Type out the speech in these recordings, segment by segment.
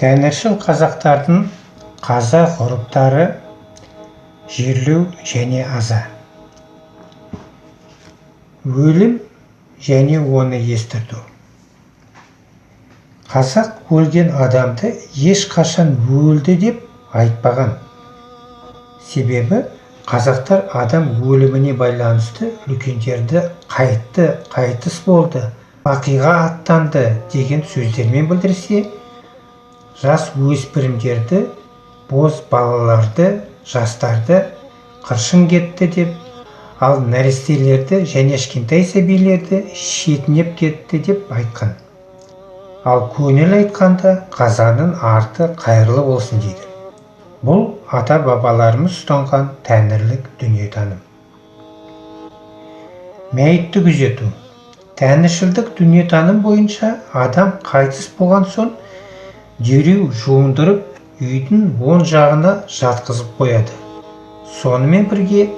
Тәңіршіл қазақтардың қаза ғұрыптары, жерлеу және аза. Өлім және оны естірту. Қазақ өлген адамды ешқашан өлді деп айтпаған. Себебі қазақтар адам өліміне байланысты үлкендерді қайтты, қайтыс болды, бақиға аттанды деген сөздермен білдірсе, жас өспірімдерді, боз балаларды, жастарды қыршын кетті деп, ал нәрестелерді және кішкентай сәбилерді шетінеп кетті деп айтқан. Ал көңіл айтқанда қазаның арты қайырлы болсын дейді. Бұл ата-бабаларымыз ұстанған тәңірлік дүниетаным. Мәйітті күзету. Тәңіршілдік дүниетаным бойынша адам қайтыс болған соң дереу жуындырып, үйдің оң жағына жатқызып қояды. Сонымен бірге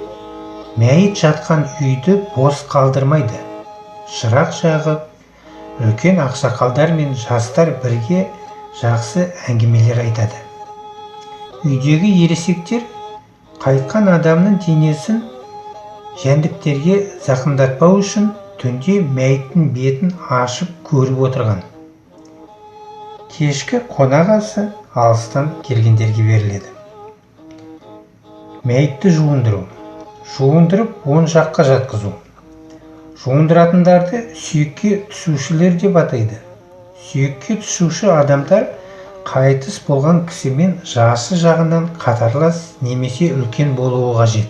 мәйіт жатқан үйді бос қалдырмайды. Шырақ жағып, үлкен ақсақалдар мен жастар бірге жақсы әңгімелер айтады. Үйдегі ересектер қайтқан адамның денесін жәндіктерге зақымдатпау үшін түнде мәйіттің бетін ашып көріп отырған. Кешкі қонақ асы алыстан келгендерге беріледі. Мәйітті жуындыру. Жуындырып оң жаққа жатқызу. Жуындыратындарды сүйекке түсушілер деп атайды. Сүйекке түсуші адамдар қайтыс болған кісімен жасы жағынан қатарлас немесе үлкен болуы қажет.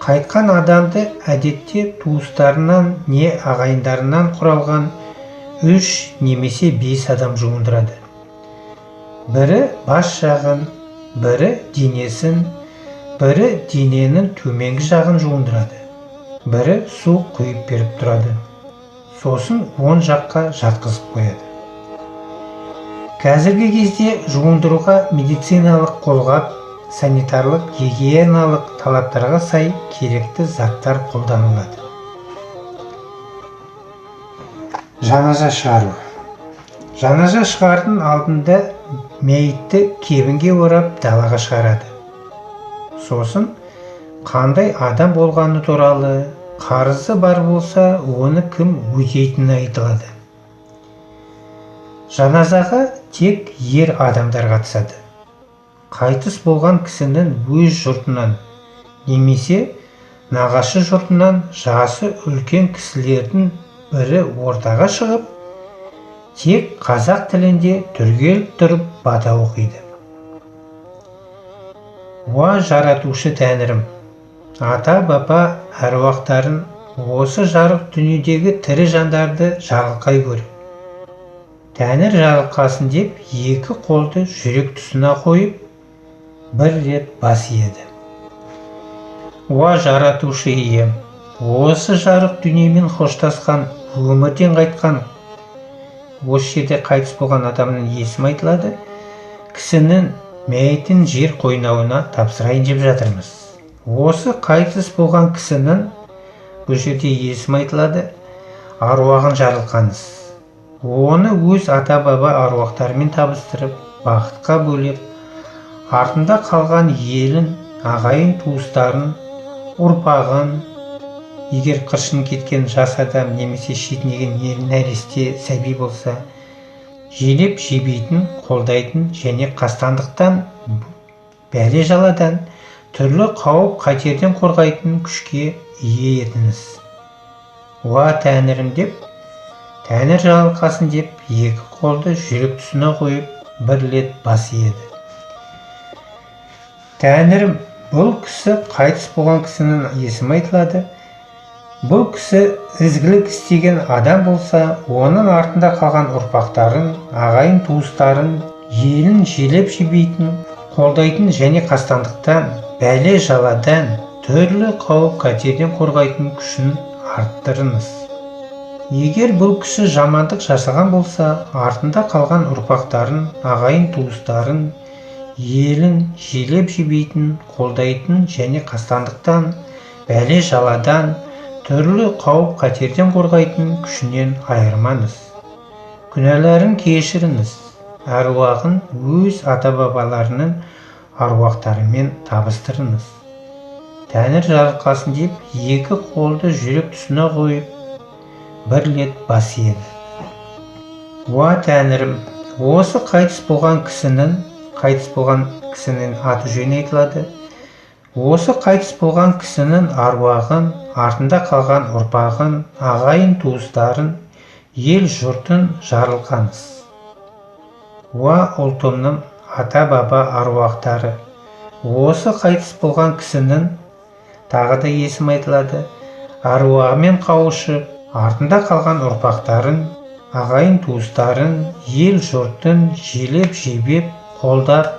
Қайтқан адамды әдетте туыстарынан не ағайындарынан құралған 3 немесе 5 адам жуындырады. Бірі бас жағын, бірі денесін, бірі дененің төменгі жағын жуындырады. Бірі су құйып беріп тұрады. Сосын оң жаққа жатқызып қояды. Қазіргі кезде жуындыруға медициналық қолғап, санитарлық, гигиеналық талаптарға сай керекті заттар қолданылады. Жаназа шығару. Жаназа шығардың алдында мәйітті кебінге орап далаға шығарады. Сосын қандай адам болғаны туралы, қарызы бар болса, оны кім өтейтіні айтылады. Жаназаға тек ер адамдар қатысады. Қайтыс болған кісінің өз жұртынан немесе нағашы жұртынан жасы үлкен кісілердің бірі ортаға шығып, тек қазақ тілінде түрегеліп тұрып бата оқиды. Уа жаратушы тәңірім, ата-баба әруақтарын осы жарық дүниедегі тірі жандарды жарылқай көр. Тәңір жарылқасын деп екі қолды жүрек тұсына қойып, бір рет бас иеді. Уа жаратушы ием, осы жарық дүниемен қоштасқан, өмірден қайтқан, осы жерде қайтыс болған адамның есімі айтылады, кісінің мәйітін жер қойнауына тапсырайын деп жатырмыз. Осы қайтыс болған кісінің, бұл жерде есімі айтылады, аруағын жарылқаңыз. Оны өз ата-баба аруақтарымен табыстырып, бақытқа бөлеп, артында қалған елін, ағайын туыстарын, ұрпағын, егер қыршын кеткен жас адам немесе шетінеген нәресте сәби болса, желеп жебейтін, қолдайтын және қастандықтан, бәле-жаладан, түрлі қауіп қатерден қорғайтын күшке ие етіңіз. Уа тәңірім деп, тәңір жарылқасын деп екі қолды жүрек тұсына қойып, бір рет бас иеді. Тәңірім, бұл кісі қайтыс болған кісінің есімі айтылады. Бұл кісі ізгілік істеген адам болса, оның артында қалған ұрпақтарын, ағайын туыстарын, елін желеп жебейтін, қолдайтын және қастандықтан, бәле-жаладан, түрлі қауіп қатерден қорғайтын күшін арттырыңыз. Егер бұл кісі жамандық жасаған болса, артында қалған ұрпақтарын, ағайын туыстарын, елін желеп жебейтін, қолдайтын және қастандықтан, бәле-жаладан, түрлі қауіп қатерден қорғайтын күшінен айырмаңыз. Күнәларын кешіріңіз. Әруағын өз ата-бабаларының аруақтарымен табыстырыңыз. Тәңір жарылқасын деп екі қолды жүрек тұсына қойып, бір рет бас иеді. Уа Тәңірім, осы қайтыс болған кісінің, қайтыс болған кісінің аты жөні айтылады. Осы қайтыс болған кісінің аруағын, артында қалған ұрпағын, ағайын туыстарын, ел жұртын жарылқаңыз. Уа ұлтымның ата-баба аруақтары, осы қайтыс болған кісінің, тағы да есім айтылады, аруағымен қауышып, артында қалған ұрпақтарын, ағайын туыстарын, ел жұртын желеп жебеп, қолдап,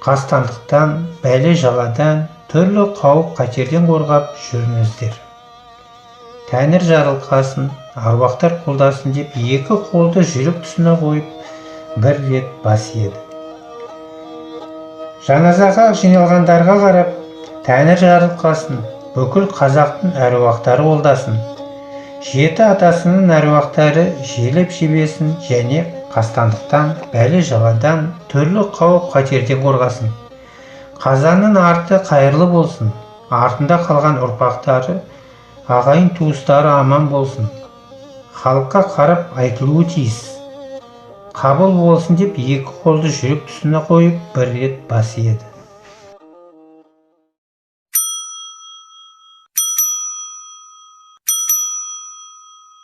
қастандықтан, бәле-жаладан, түрлі қауіп-қатерден қорғап жүріңіздер. Тәңір жарылқасын, аруақтар қолдасын деп екі қолды жүрек тұсына қойып, бір рет бас иеді. Жаназаға жиналғандарға қарап, Тәңір жарылқасын, бүкіл қазақтың әруақтары қолдасын. Жеті атасының әруақтары желіп жебесін және қастандықтан, бәле-жаладан, түрлі қауіп-қатерден қорғасын. Қазанның арты қайырлы болсын, артында қалған ұрпақтары, ағайын туыстары аман болсын. Халыққа қарап айтылуы тиіс. Қабыл болсын деп екі қолды жүрек тұсына қойып, бір рет бас иеді.